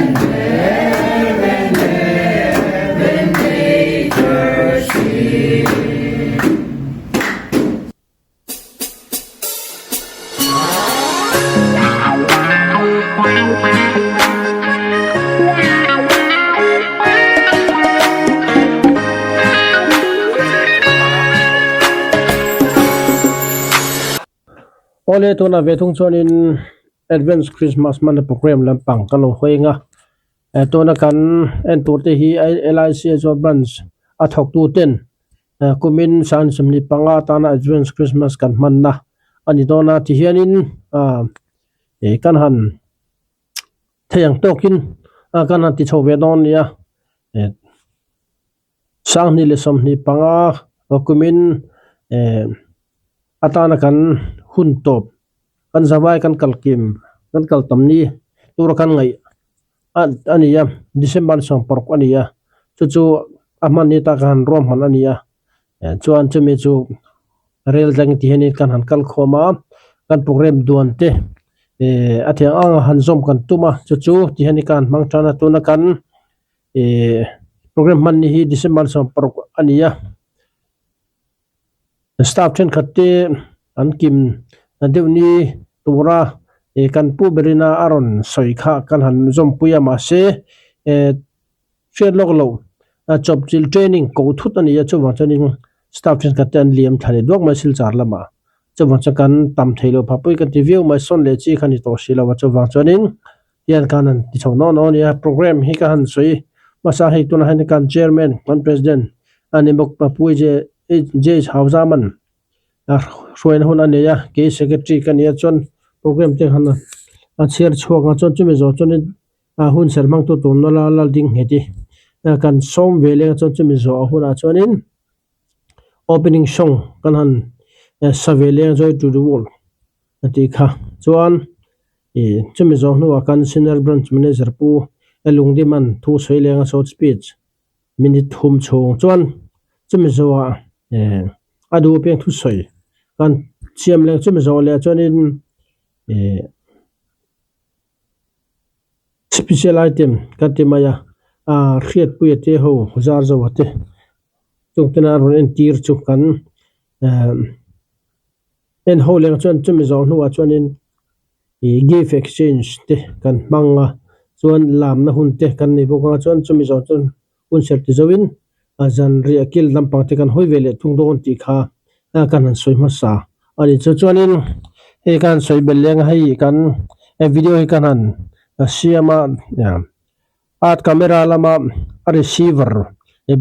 Heaven, heaven, nature sing. Awle tunah ve thung chuanin advance Christmas hmanna program lampang kan lo hawi ang a eh tuna kan en tur te hi L I C Aizawl branch a thawk tu ten Eh kumin 25 atana advance Christmas kan hmanna a ni dawn a tihianin ah ih kan han thei ang tawkin ah kan han ti chho ve dawn a ni a eh 2025 kumin eh atana kan hun tawp kan zavai kan kal kim kan kal tam ni tura kan ngaih a ni a December 16 a ni a chu chu a hman ni ta ka han ruahman hman a ni a chuan chumi chu rel thleng ti hianin kan han kal khawm a kan program duan te eh a thiang ang a han zawm kan tum a chu chu ti hianin ka han hmang tan a tuna kan eh program hman ni hi December 16 a ni a. Staff thenkhat te an kim deuh ni tura ih kan pu berin a a rawn sawi kha kan han zawmpui a mahse eh hriat lawk loh chawp chilh training ko thut a ni a chuvang chuanin staff thenkhat te an liam thla leh duak mai silchar lamah chuvang chuan kan tam thei loh phah pawhin kan ti viau mai sawn leh chi kha ni tawh si lo a chuvang chuanin hian khan han ti chho nawn nawn a ni a program hi ka han sawi hmasa hei tunah hian kan chairman kan president a ni bawk Papuii J Hauzaman a hruaina hun a nei a kei secretary ka nia chuan program te han a chhiar chhuak ang chuan chumi zawh chuanin a hun ser hmang tu tur nula lal ding nghet hi kan sawm ve leng a chuan chumi zawh a hunah chuanin opening song kan han sa ve leng a joy to the world a tih kha chuan. Ih chumi zawh hnuah kan Senior Branch Manager Pu Lungdiman thu sawi leng a short speech minute thum chhung chuan chumi zawhah eh a duh apiang thu sawi kan siam leng chumi zawh leh chuanin ih special item kan ti mai a ah hriatpuia te ho zar zo a te chung tena a rawn entir chu kan eh. En ho leng chuan chumi zawh hnuah chuanin ih gift exchange te kan hmang a chuan lamna hun te kan nei bawk ang a chuan chumi zawh chuan hun serh ti zoin a zanriah kil lampang te kan hawi ve leh thung dawn tih kha kan han sawi hmasa a ni. Chu chuanin hei kan han sawi belh leng a hei kan video hi kan han siam a art camera lama a receiver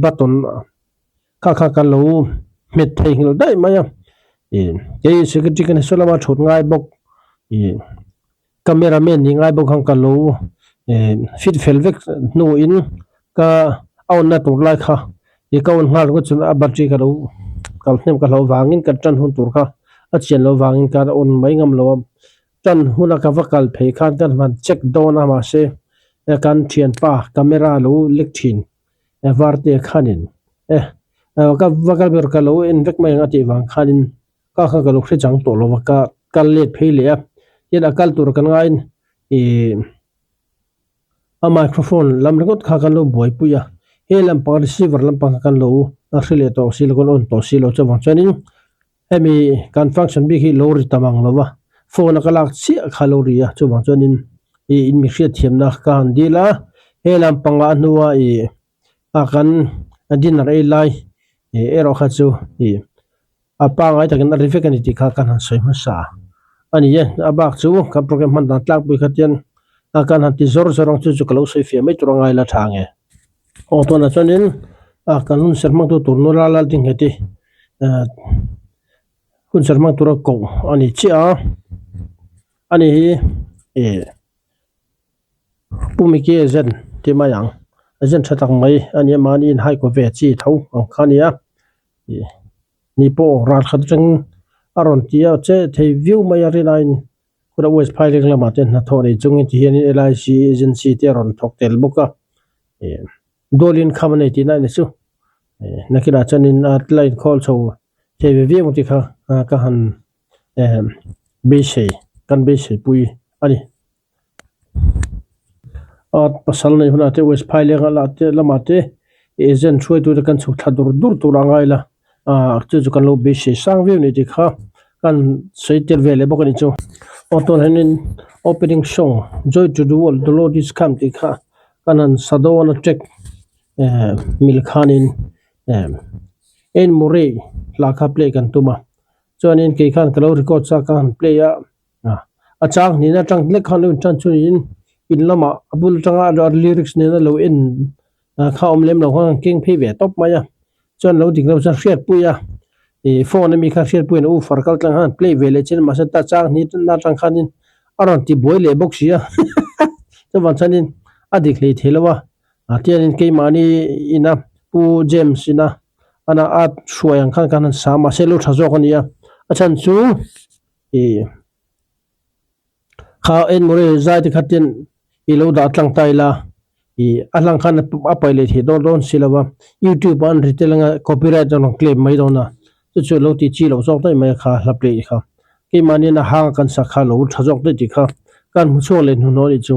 button Kha kha ka lo hmet thei nghilh daih mai a, ih kei secretary ka ni saw lama thut ngai bawk ih camera man ni ngai bawk khan ka lo ih fit fel vek hnuin ka a on na tur lai kha ih ka on nghal ringawt chuan a battery ka lo kal hnem ka hlauh vangin ka tan hun tur kha a chian loh vangin ka on mai ngam lo a, tan huna ka va kal phei khan ka han check dawn a mahse kan thianpa camera lo lek thin. Varte khanin eh ka va kal ber ka lo en vek mai ang a tih vang khanin ka kha ka lo hre chang tawh lo va ka kal let phei leh a tin a kal tur kan ngaiin ih a microphone lam ringawt kha kan lo buaipui a he lampang receiver lampang kha kan lo hre leh tawh si lo kan on tawh si lo chuvang chuanin hemi kan function bik hi lo ri tam ang lo va phone a ka lak chiah kha lo ri a chuvang chuanin ih in mi hriatthiamna ka han dil a he lampangah a hnua ih a kan dinner ei lai ih erawh kha chu ih a pangai takin a ri vek a ni tih kha kan han sawi hmasa a ni e a bak chu kan program hman dan tlangpui kha tian a kan han ti zawr zawr ang chu chu ka lo sawi fiah mai tur a ngai la tha ang e. Aw tunah chuanin a kan hun ser hmang tu tur nula lal ding nghet hi eh hun ser hmang tura koh a ni chiah a ani hi ih Pu Mike zen tih mai ang zen tha tak mai a ni a mahni in hai kaw ve chi tho ang kha a ni a ih ni pawh ral khat atangin a rawn ti a che thei viau mai a rinaiin Khura West Phaileng lamah te hnathawh nei chungin ti hianin LIC agency te a rawn thawk tel bawk a ih dual income a nei tihna a ni chu ih nakinah chuanin a la inkhawl chho thei ve viau ang tih kha ka han eh beisei kan beisei pui a ni. A pasal nei hunah te West Phaileng ah lah te lamah te agent hruaitu te kan chhuk thla dur dur tur a ngai la ah chu chu kan lo beisei sang viau a ni tih kha kan sawi tel ve leh bawk a ni chu. Aw tunah hianin opening song joy to the world the lord is come tih kha kan han sa dawn a track eh mil khanin eh en murray hla kha play kan tum a chuanin kei khan ka lo record chak a han play a. A chang hnihna atang hlek khan lo intan chu niin in lamah a bul atanga a lyrics nena lo en kha awm lem lo khan an keng phei ve tawp mai a chuan lo dik lo chuan hriatpui a ih phone ami kha hriatpuiin a ufar kal tlang khan an play ve leh chin a mahse ta chang hnihna atang khanin a rawn ti buai leh bawk si a chuvang chuanin a dik hlei thei lo a tianin keimahni ina Pu James ina ana a hruai ang khan kan han sa mahse lo tha zawk a ni a a chhan chu. Ih kha en mawle zai te khat ten i lo dah tlang ta ila ih a hlang khan a paih leh theih dawn dawn si lo va youtube ah an ri tel anga copyright an rawn claim mai dawn a chu chu lo tih chi loh zawk daih mai a kha hla play kha keimahni a hang a kan sak kha lo tha zawk daih tih kha kan hmu chhuak leh hnuhnawh a nih chu.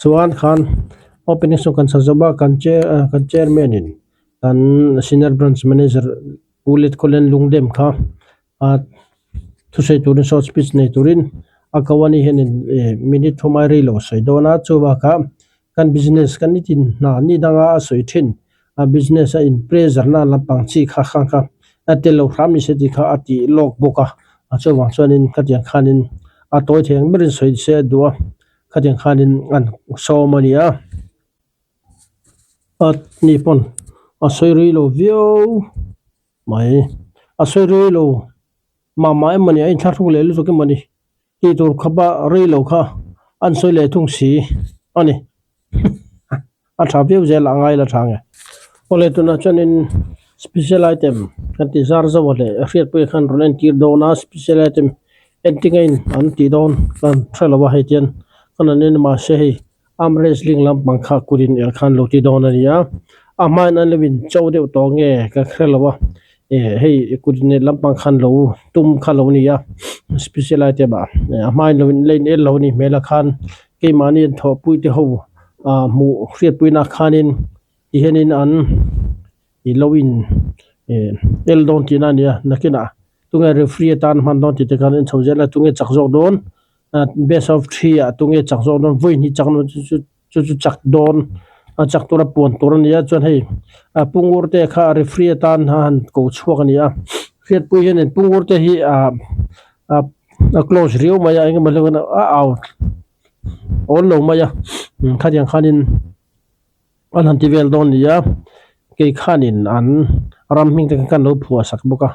Chuan khan opening song kan sa zawh a kan chair kan chairman in kan senior branch manager Pu Letkhawlen Lungdem kha a thusawi turin short speech nei turin a ko a ni hianin ih minute thum ai rei lo a sawi dawn a chubakah kan business kan nitin hna ni danga a sawi thin a business a in pressure na lampang chi kha kha kha a tel lo hram ni se tih kha a tih lawk bawk a a chuvang chuanin khatiang khanin a tawi thei ang berin sawi se a duh a khatiang khanin an sawm a ni a a ni pawn a sawi rei lo viau. Mai a sawi rei lo mah mah em mawni a inthlahrung leh lutuk em mawni tih tur khawpa rei lo kha an sawi leh thung si a ni a tha viau zel a ngai la tha nge. Awle tunah chuanin special item kan tih zar zauh a leh hriatpuia khan rawn entir dawn a special item entir ngeiin an tih dawn kan hre lo a hei tian kan han en a mahse hei Arm wrestling lampang kha kut in el khan lo ti dawn a ni a, a hmain an lo in cho deuh tawh nge ka hre lo a, eh hei kut in el lampang khan lo tum kha lo ni a, special item ah a hmain lo in la in el lo a ni hmel a khan keimahni an thawhpui te ho ah hmuh hriatpui nak khanin ti hianin an ih lo in eh el dawn tihna a ni a, nakinah tunge referee atan hman dawn tih te khan en chho zel a tunge chak zawk dawn. Best of three ah tunge chak zawk dawn vawi hnih chak nawn chu chu chu chu chak dawn a chak tura puan tur a ni a chuan hei a pungur te kha referee atan a han ko chhuak a ni a hriatpui hianin pungur te hi ah ah a close riau mai a engemaw hlek a au awl lo mai a khatiang khanin. An han ti vel dawn ni a, kei khanin an ram hming te kha kan lo phuah sak bawk a,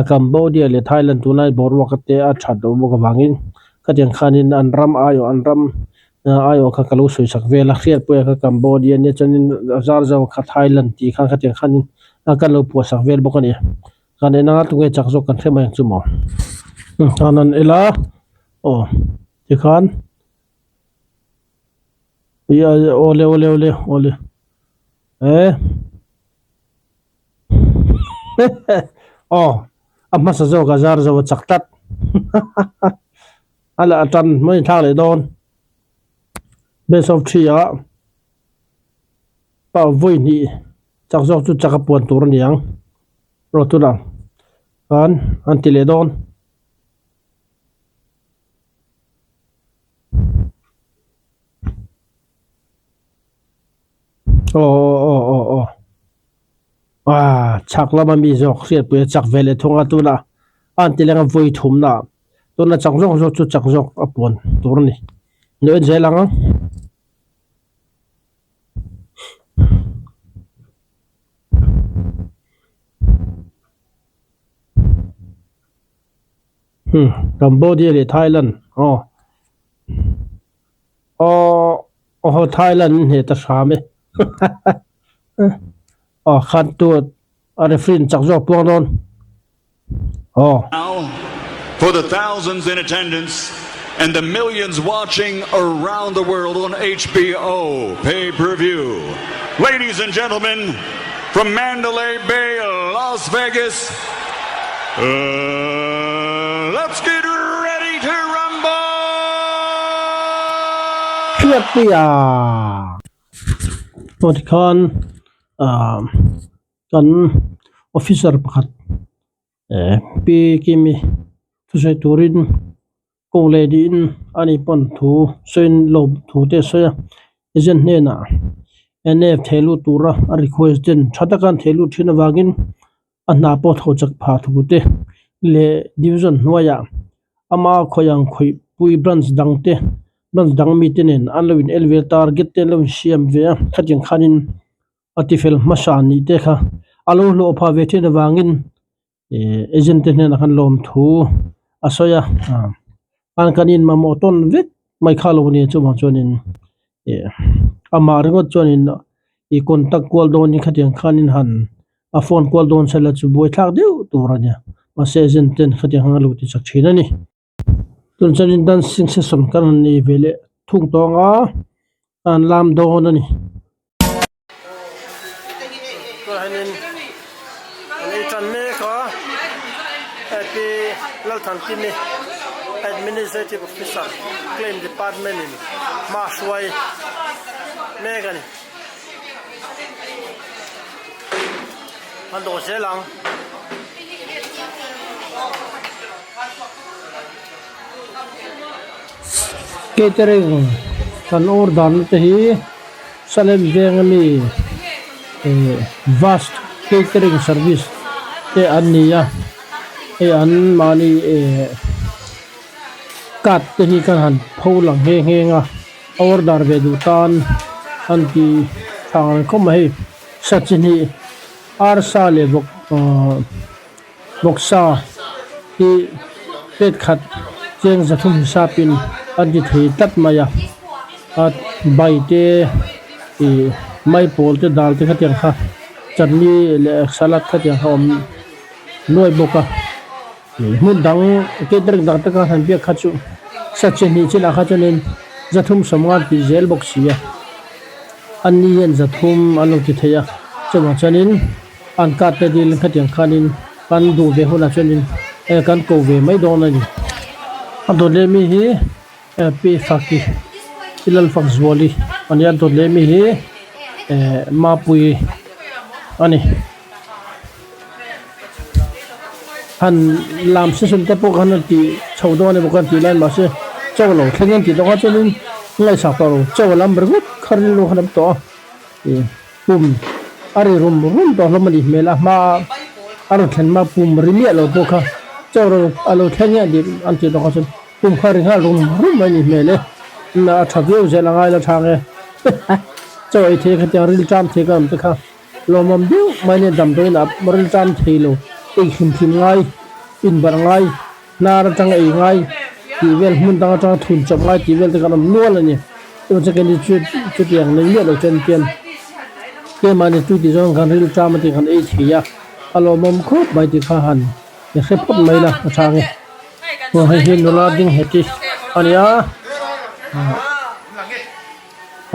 Cambodia leh Thailand tunlai boruak te a that loh bawk avangin khatiang khanin an ram aiawh an ram aiawh kha ka lo sawi sak vel a, hriatpuia kha Cambodia nia chuanin Zarzo kha Thailand tih khan khatiang khanin kan lo phuah sak vel bawk a ni. Kan en anga tunge chak zawk kan hre mai ang chu maw? An han el a, aw tikhan. Awle awle awle awle eh aw a hmasa zawk a zar zo a chak tlat a la a tan mai thlak leh dawn best of three ah. Pa vawi hnih chak zawk chu chak a puan tur a ni ang rawh tunah khan an ti leh dawn. Aw aw aw aw aw ah chhak lama mi zawk hriatpui a chak ve leh thung a tunah a an ti leng a vawi thumna ah tuna chak zawk zawk chu chak zawk a puan tur a ni nuih en zel ang. Hmm Cambodia leh Thailand aw aw aw Thailand an hneh ta hram e aw khan tu a referee in chak zawk puang dawn aw. For the thousands in attendance and the millions watching around the world on HBO pay-per-view. Ladies and gentlemen, from Mandalay Bay, Las Vegas, Let's get ready to rumble! Hriatpuia pawh tikhan ah kan officer pakhat eh Pi Kimi thusawi turin Kawng leh niin ani pawn thu sawiin lawm thu te a sawi a, agent hnenah NF theh lut tura a request ten tha taka an theh lut thin avangin a hna pawh tho chak phah thu te leh division hnuaiah ama khawih ang khawih pui branch dang te branch dang mite nen an lo in el ve a target te an lo insiam ve a khatiang khanin a tifel hmasa nih te kha a lo hlawh phah ve thin avangin. Ihh agent te hnenah khan lawmthu a sawi a an kan in mamawh tawn vek mai kha lo nia chuvang chuanin ih amah ringawt chuanin ih contact kual dawnin khatiang khanin han a phone kual dawn sela chu buaithlak deuh tur a nia mahse agent ten khatiang khan a lo ti chak thin a ni. Tun chuanin dancing session kan han nei ve leh thung tawng a an lam dawn a ni. Tunah hianin an ei tan mek a heti Lalthankimi Administrative Officer Claim Department in hma a hruai mek a ni. An dawh zel ang. Catering kan order na te hi Salem veng ami eh vast catering service te an ni a hei an mahni eh card te hi kan han pho lang nghe nghe a order ve duh tan an ti thang reng khawp mai hei sachin hi arsa leh bawk ahh. Vawksa hi plate khat cheng zathum hisapin a ti thei tlat mai a, a bai te ih maipawl te dal te khatiang kha chutney leh salad khatiang kha a awm nuai bawk a, hmun dang catering dang te kha han biak kha chu sachin hnih chinah kha chuanin zathum sawmnga tih zel bawk si a, anni hian zathum an lo ti thei a chuvang chuanin. An card te dil hetiang khanin kan duh ve hunah chuanin eh kan ko ve mai dawn a ni. A dawt leh mi hi eh Pi Faki Pi Lalfakzuali a nia a dawt leh mi hi eh Mapuii a ni. Han lam session te pawh khan a tih chho dawn emaw kan tih lai mahse chaw lo thleng an tih tawh kha chuanin ngaihsak tawh lo chaw a lam ringawt kha rilru khan a awm tawh a ih. Pum a ri rum rum tawh hlawm a nih hmel a, hma a rawn thlen hma pum ri miah lo pawh kha chaw rawn a lo thleng nge tih an tih tawh kha chuan pum kha ri nghal rum rum mai a nih hmel e, a tha viau zel a ngai la tha nge chaw ei thei khatiang ril ṭam thei ka awm te kha lawmawm deuh mai nia damdawiin ah ril ṭam thei lo ei hlim hlim ngai inbarh ngai Hnar atanga ei ngai tih vel hmun dang atanga thun chawp ngai tih vel te kan awm nual a ni. Chuvang chuan keini chu chutiang nei miah lo chuan tian keimahni tui tih zawng kan ril ṭam a tih kan ei thei a, a lawmawm khawp mai tih kha han i hre phawt mai la a chang e. Aw hei hi nula ding nghet hi a ni a,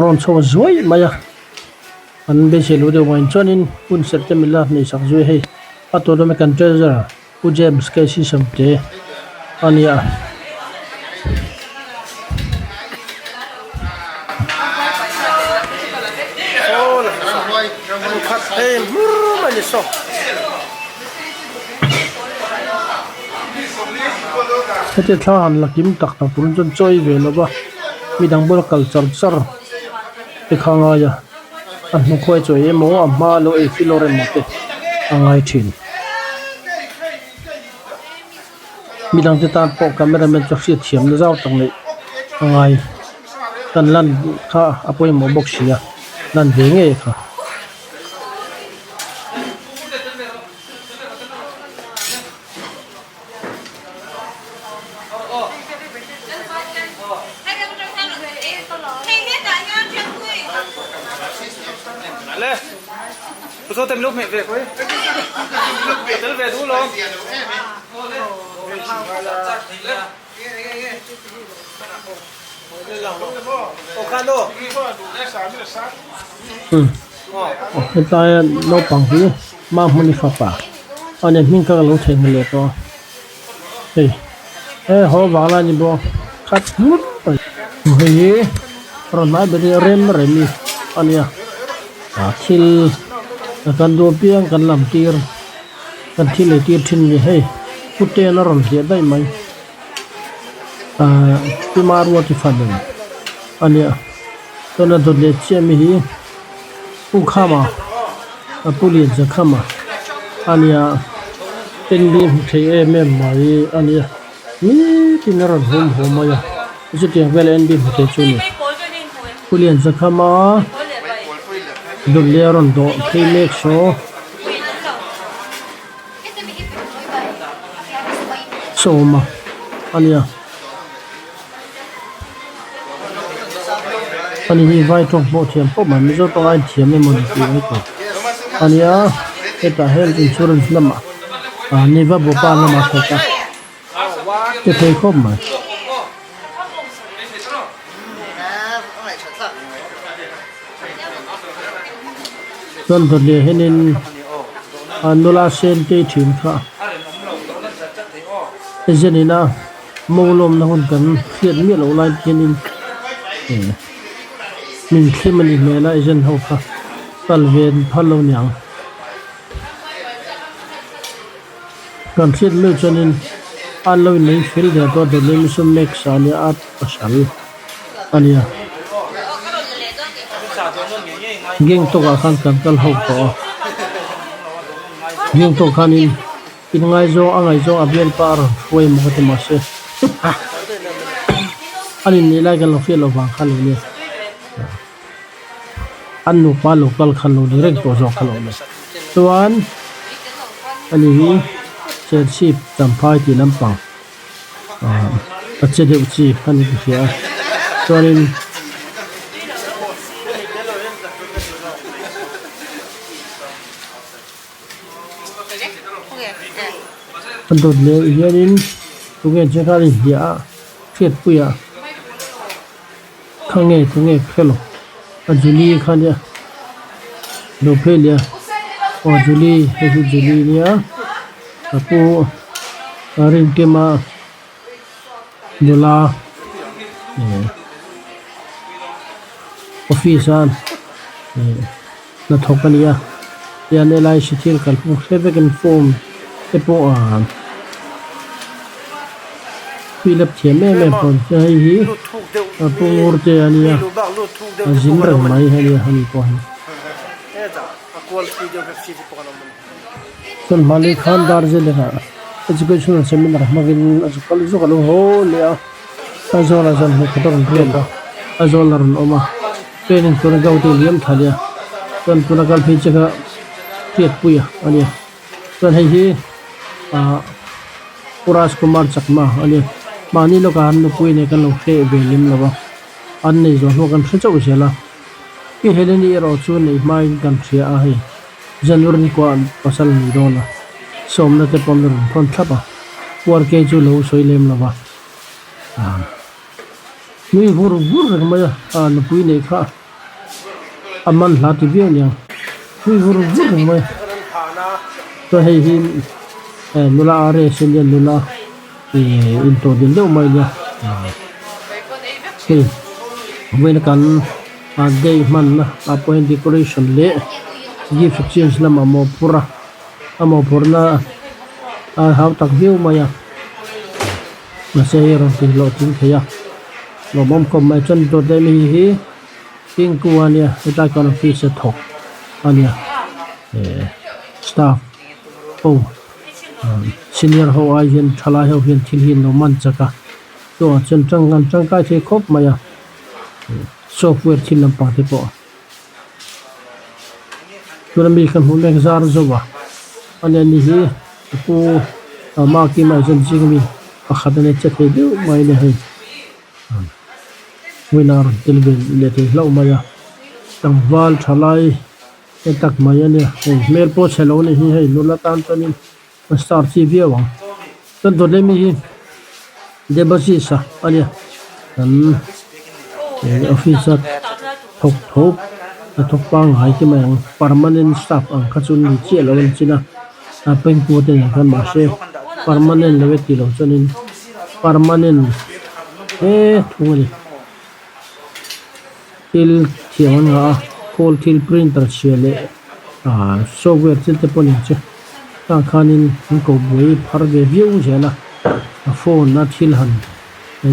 rawn chho zuai mai a. An beisei lo deuh vangin chuanin hun serh te mila nei sak zui hei a tawh dawm e kan treasurer Pu James KC Samte a nia. Khat hei hmur mai ni saw. Heti thla han la kim tak tak turin chuan chawi ve lo va, midang bula kal char char te kha a ngai a, a hnukhuai chawi emaw a hma lo ei filawr emaw te a ngai thin. Midang te tan pawh camera man chu hriat thiamna zau tak neih a ngai kan lan kha a pawimawh bawk si a lan ve ngei kha. Hetaia naupang hi Mahmuni fapa a nia hming kha ka lo theihnghilh leh tawh a hei he haw vang lai a ni bawk khat hmur mai hei hi rawn hnai ber hi rem remi a nia ah thil kan duh apiang kan lam tir kan thil ei tir thin a ni hei puten a rawn hliah daih mai ahh pi Maruati fanu a nia chuan a dawt leh chiah mi hi Pu Khama a Pu Lianza Khama a nia N B hmu thei em em mai a nia nitin a rawn hum haw mai a chutiang vela N B hmu thei chu a ni Pu Lianza Khama dawt leh a rawn dawh phei mek saw. Sawma a nia. Ani hi vai tawng pawh thiam khawp mai Mizo tawng a inthiam emaw ni tih mai tur a nia hetah health insurance lamah ah Neva Bhopal lamah thawk a che thei khawp mai. Chuan dawt leh hianin ah nula sen tei thin kha zen ina. Mawlawmna hun kan hriat miah loh lai hianin eh min thlim a ni hmel a agent ho kha kal ve an phal lo niang. Kan hriat meuh chuanin an lo inlei fel der tawh a dawt leh saw Max a nia a pasal a nia. Gangtok ah khan kan kal ho tawh a Gangtok khanin. In ngaizawng a ngaihzawng a bialpa a rawn hruai maw ka ti mahse a nin nih lai kan lo hriat loh vang kha lo nia an nupa lo kal kha lo ni reng tawh zawk kha lo nia chuan ani hi Serchhip Champhai tih lampang ah a che deuh chi kha ni ka hria a chuanin. A dawt leh hianin tunge che kha a inhliah a hriatpui a kha nge tunge ka hrelo a Julie kha ania lo phei leh a aw Julie hei hi Julie ania ka pu a Rinkima nula eh office a eh. Hnathawk a ni a, tian LIC thil kalphung hre vekin form te pawh a fill up thiam em em pawh a ni. Hei hi a pu ngur te a nia, a zin reng mai a nia ani pawh hi. Chuan hmanlai khan Darjeeling ah educational seminar hmangin a zu kal zawk a lo haw leh a, Aizawl ah zan hmuh khat a rawn riak a, Aizawl a rawn awm a. Training tura go te liam thla nia chuan tuna kal phei che kha hriatpui a ania chuan hei hi ah Puraj Kumar Chakma ania mahni lawkah an nupui nei kan lo hreh ve lem lo a an nei zawh hnuah kan hre chauh zel a i Heleni erawh chu neih hmain kan hria a hei January ni kuah pasal a ni dawn a sawmna te pawh an rawn thawn thlap a URK chu lo sawi lem lo va. Nui vur vur reng mai a, a nupui nei kha a man hla ti viau aniang, nui vur vur reng mai a, chuan hei hi eh nula a race ania nula ih intawh deuh deuh mai ania hei vawiin kan. Ah day hmanna ah pawh hian decoration leh gift exchange lamah mawhphurh a a mawhphurhna a hau tak viau mai a mahse hei a rawn tih hlawhtling thei a lawmawm khawp mai chuan dawt leh mi hi Tinku a nia hetlai kan office a thawk a nia eh staff ho senior ho ai hian thalai ho hian thil hi an lo man chak a chuvang chuan tang an tangkai thei khawp mai a software thil lampang te pawh tuna mi ka hmuh mek zar zo a a nia ni hi a pu Makima hian zing ami pakhat a nia che thei deuh mai a nia hei. Vawiinah rawn tel ve leh thei hlauh mai a, tlangval tha lai en tak mai a nia, hei hmel pawh chhe lo a ni hi hei nula tan chuanin a star chi viau ang, chuan dawt leh mi hi Debasisa a nia kan office a thawk tho a thawk pangngai te mai ang permanent staff ang kha chu ni chiah lo a ni chin a, a pengpu te nen khan mahse permanent lo e tih loh chuanin. Permanent he thung a ni. Thil thiam an ngah a, khawl thil printer chhia leh ah software thil te pawh a ni ang che. Tah khanin an ko buai phar ve viau zel a, a phone a thil han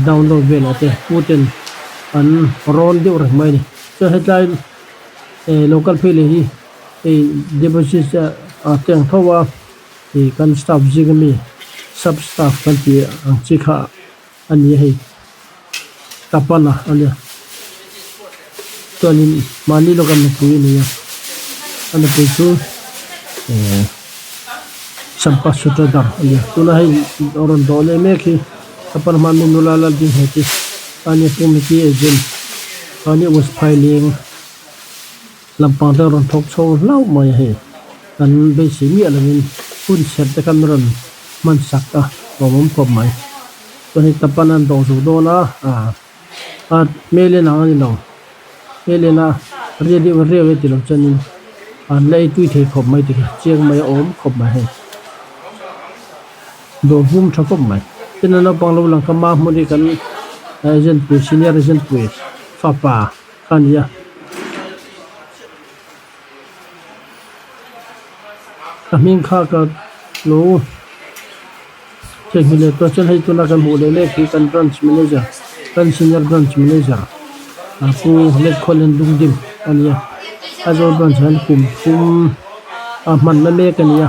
download velah te puten an rawn deuh reng mai a ni. Chuan hetlai eh lo kal phei leh hi hei deposit ah te ang tho a. Ih kan staff zing ami sub staff kan tih ang chi kha a ni a hei Tapana a nia chuanin mahni lawka nupui a nei a a nupui chu eh Champa Sutradhar a nia tuna hei a rawn dawh leh mek hi Tapana hma mi nula Laldingheti a nia Pumiti agent a nia West Phaileng. Lampang te rawn thawk chho hlauh mai a hei kan beisei miah lovin hun serh te khan rawn hman sak a lawmawm khawp mai. Chuan hei tapan an dawh zo dawn a ah a hmel en ang a ni lo hmel en a riat deuh riau e ti lo chuanin an la ei tui thei khawp mai ti kha chiang mai a awm khawp mai hei dawr hmum tha khawp mai. Tin a naupang lo lang kha ma hmun hi kan agent pui senior agent pui fapa. A ni a. A hming kha ka lo theihnghilh leh tawh chuan hei tuna kan hmuh leh mek hi kan branch manager kan senior branch manager a pu Letkhawlhen Lungdim a ni a. Aizawl branch ah hian kum thum a hmanna mek a ni a.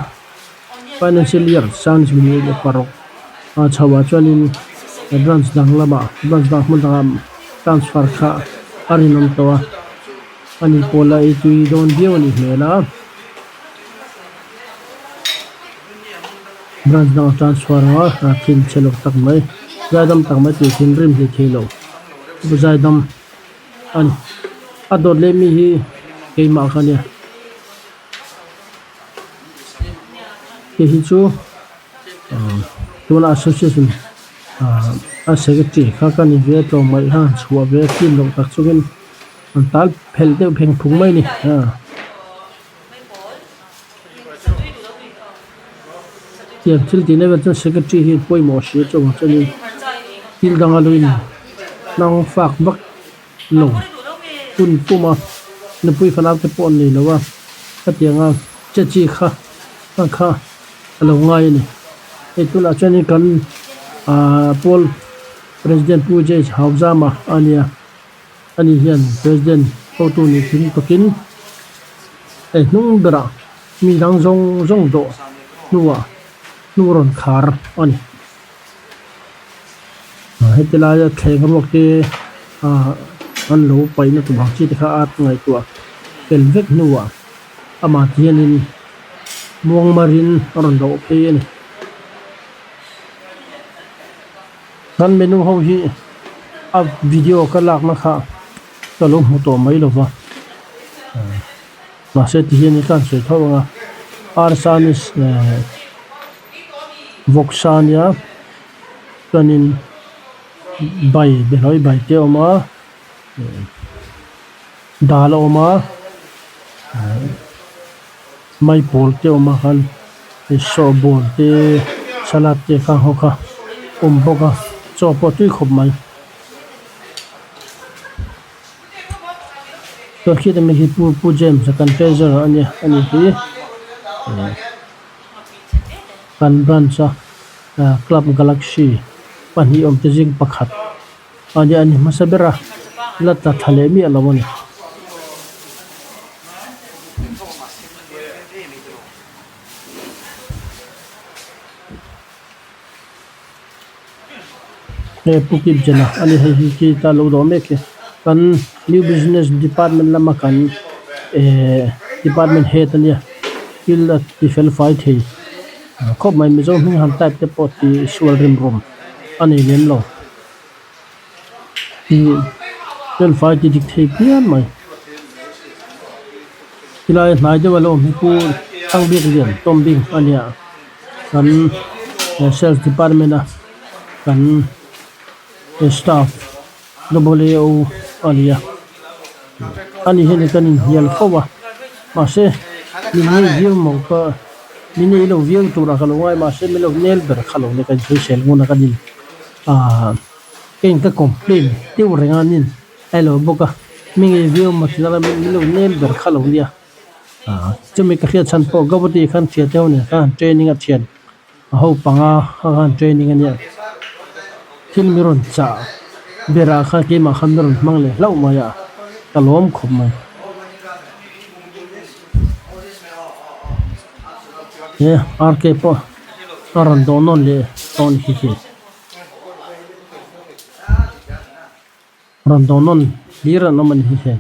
Financial year 2026 a chho ah chuanin branch dang lamah branch dang hmun dangah transfer kha a rinawm tawh a ani pawh la ei tui dawn viau a nih hmel a branch dangah transfer anga a thil chhe lo tak mai zaidam tak mai tih thinrim hlei thei lo zaidam a ni a dawt leh mi hi keimah kha ania. Hei hi chu ah tuna association ah a secretary kha ka ni ve a tlawmngaih kha chhuah ve a chin loh tak chungin an tal phelh deuh pheng phung mai a ni ah. Tiang thil tih na vel chuan secretary hi pawimawh hria chuvang chuanin thil danga lo in hnang fak vak. Lo hun puma nupui fanau te pawh an nei lo a, khatianga che chi kha a kha a lo ngai a ni. Hei tunah chuanin kan aah pawl President Pu James Hauzama a nia, ani hian President hotu nih tling tawkin hei hnung berah mi dang zawng zawng dawh hnuah hnu rawn khar a ni. Heti laia thleng ruak te ah an lo paihna tur ang chi te kha a ngaihtuah fel vek hnuah amah ti hianin muangmarin a rawn loh phei a ni. Kan menu ho hi a video ka lakna kha ka lo hmu tawh mai lova mahse ti hian ka han sawi tho ang a arsa ni eh. Vawksa ania chuanin bai behlawi bai te a awm a dal a awm a maipawl te a awm a khan sawhbawl te salad te khang ho kha a awm bawk a chaw pawh a tui khawp mai. Chuan khita mi khi pu pu James a kan treasurer a nia a ni hi kan branch a club galaxy pahnih awm te zing pakhat a nia a ni hmasa ber a la tla thla leh miah lo a ni. He Pu Kip Jena a ni hei hi khi ta lo dawh mek hi kan new business department lama kan ehh department head a nia thil a ti fel fai thei khawp mai mizo hming han type te pawh tih sual rem rawm a nei lem lo tih fel fai ti dik thei phian mai tilai hnai deuh a lo awm hi Pu Thangbiaklian Tawmbing a nia. Kan sales department a kan staff W a ni a ani hian kan inhnial fo a mahse min nei viau maw ka min nei lo viau turah ka lo ngai mahse min lo nel ber kha lo ni ka insawisel ngun a ka nin ahh ka in ka complain deuh reng a nin a lo bawk a mi ngei viau maw ti laka min lo nel ber kha lo nia. Chumi ka hriat chhan pawh Gauhati khan thian te ho nen khan han training a thian a ho panga kha khan training a nia thil mi rawn chah berah khan keimah khan mi rawn hmang leh hlauh mai a ka lawm khawp mai. He RK pawh a rawn dawh nawn leh tawh a ni khi khi. Rawn dawh nawn hlir an awm a ni hi hei.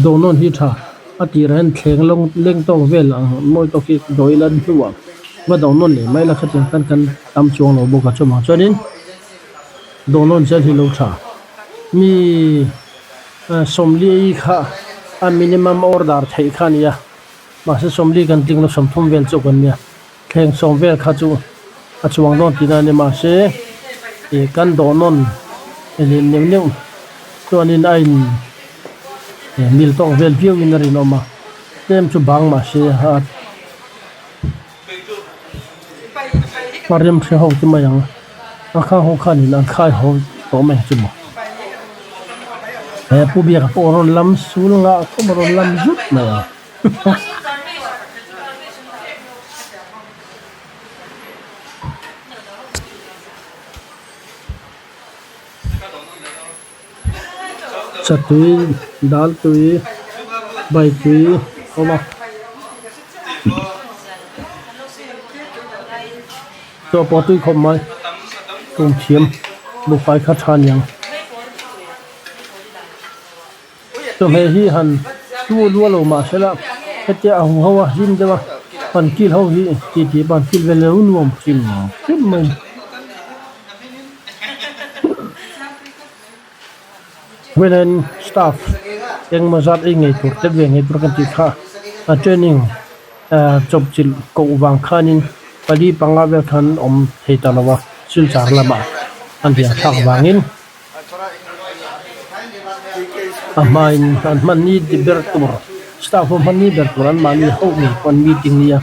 Dawh nawn hi tha a tirah hian thleng lawng leng tawk vel ang mawi tawk hi dawh ila hnuah va dawh nawn leh mai la khatiang khan kan tam chuang lo bawk a chuvang chuanin dawh nawn zel hi lo tha. Mi sawmli kha a minimum order theih kha a ni a mahse sawmli kan tling lo 30 vel chu kan nia. Thleng sawm vel kha chu a chuang dawn tihna a ni mahse ih kan dawh nawn leh neuh neuh chuanin a in mil tawk vel viau in a rinawm a tlem chu bang mahse a a rem hre ho te mai ang a khang ho khanin an khai haw tawh mai ang chu maw he pu biaka pawh rawn lam sul ngah khawp a rawn lam zut mai ang. Chatui dal tui bai tui a awm a chaw pawh a tui khawp mai tum thiam buhfai kha tha aniang. Chawhmeh hi han tu luah lo mah se la hetia a hu ho a hlim deuh a han kil ho hi ti tih pawh han kil vel lo nuam hrim hrim mai a ni. Women staff engemaw zat ei ngei tur te ve ngei tur kan tih kha a training chawp chilh koh vang khanin pali panga vel khan awm thei ta lo a silchar lamah an riah thlak vangin. A hmain an hman ni ber tur staff ho hman ni ber tur an mahni ho ngei pawh an meeting nia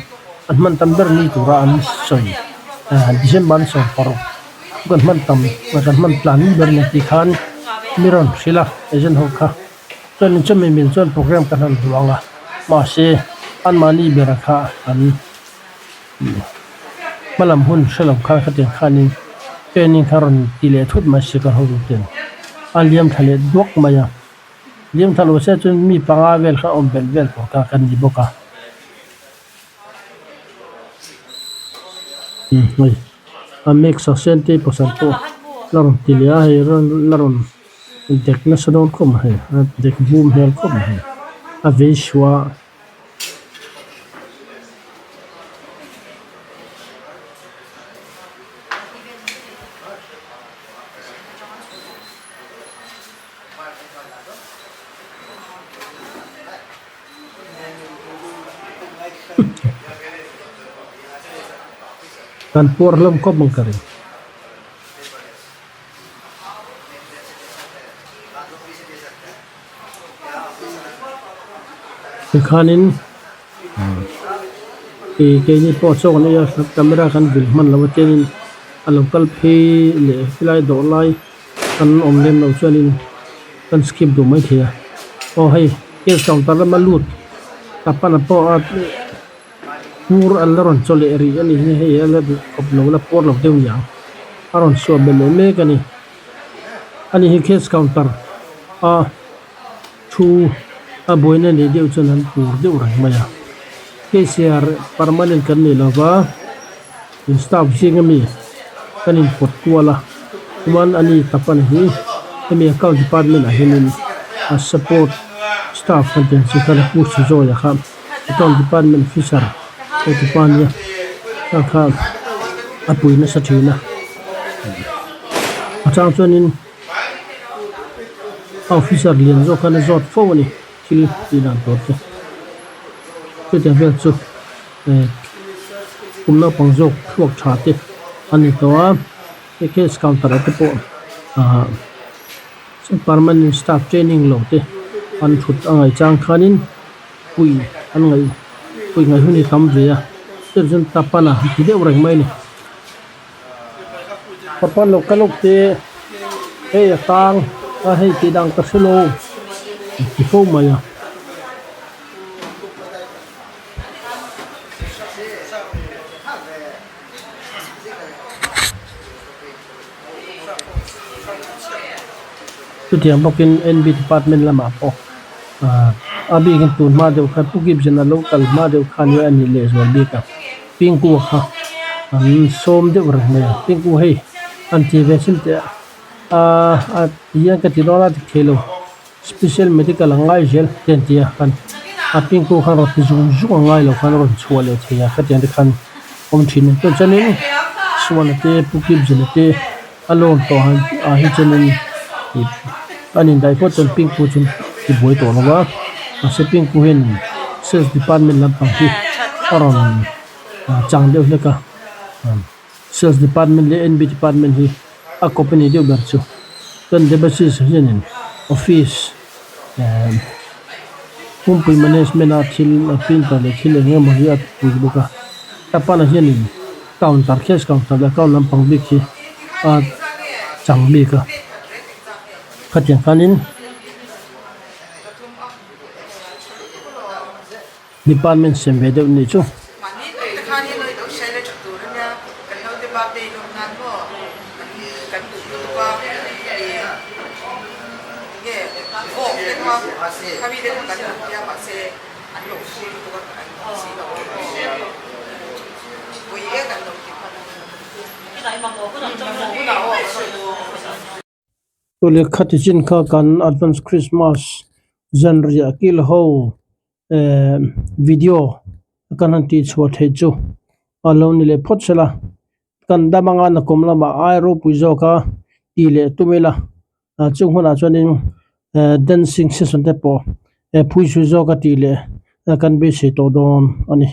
an hman tam ber ni tura an sawi December an sawm paruk kan hman tam kan hman tlan ni ber nia tih khan mi rawn hrilh a agent ho kha chuan in chumi mil chuan program kan han duang a mahse an mahni bera kha an. Hmalam hun hre lo khan khatiang khanin training kha rawn ti leh thut mai si kan hotu ten a liam thla leh duak mai a, liam thla lo se chuan mi panga vel kha awm belh vel tur kha kan ni bawk a. Hei a mix a sen te pasal pawh la rawn ti leh a hei la rawn dek nasa dawn khawp mai hei a dek bum hmel khawp mai hei a vei suah a. Kan puar hlawm khawp ang ka ring. Tikhanin ih keini pawh chaw kan ei a camera kan vil hman lo a chuanin a lo kal phei leh helai dawh lai. Kan awm lem loh chuanin kan skip duh maithei a. Aw hei cash counter lama lut tapana pawh a pur an la rawn chaw leh rih a ni hi hei a la duh khawp lo la puar lo deuh niang a rawn suah belh leh mek a ni. Ani hi cash counter a thu a buaina nei deuh chuan an pur deuh reng mai a. Cashier permanent kan nei lova in staff zing ami kan in pawt kual a chuan ani tapana hi hemi account department ah hianin a support staff kan tih ang chi khan a pu Sujoy-a kha account department officer hotupa ania kha kha a pui nasa thin a a chang chuanin a officer lian zawk khan a zawt fo a ni thil tih dan tur te chutiang vel chu eh kum naupang zawk thluak tha te a ni tawh a hei cash counter ah te pawh ah permanent staff training lo te an thut a ngaih chang khanin pui an ngaih pui ngaih hun hi tam ve a chutiang chuan tapana ti deuh reng mai a ni. Papa lo ka lawk te hei a tang a hei tih dan ka hre lo ti fo mai a. Chutiang bawkin N_B department lamah pawh ah a bikin tun hma deuh khan Pu Gibson a lo kal hma deuh khan hi a nih leh zual bik a Pinku kha an sawm deuh reng mai a Pinku hei an ti ve chin teh a ah a ti hian ka ti dawn a dik thei lo special medical a ngai zel te an ti a khan a Pinku khan rawn ti zung zung a ngai lo khan a rawn chhuah leh thei a khatiang te khan awm thin a chuan chuanin Suana te Pu Gibson-a te. A lawn tawh ah hi chuanin ih an indaih phawt chuan pink pu chu ti buai tawh lo va mahse pink pu hian sales department lampang hi a rawn chang deuh hlek a sales department leh N B department hi a kawp a ni deuh ber chu chuan debasis hianin office ehh pumpui management a thil a printer leh thil eng emaw hi a pui bawk a tapana hianin. Counter cash counter leh account lampang bik hi a chang bik a khatiang khanin department sem ve deuh nih chu. Tule khati chin kha kan advance Christmas zanriah kil ho eh video kan han tih chhuah theih chu a lo ni leh phawt sela kan dam anga nakum lamah ai ropui zawk a tih leh tum ila ah chung hunah chuanin eh dancing session te pawh eh phuisui zawk a tih leh kan beisei tawh dawn a ni.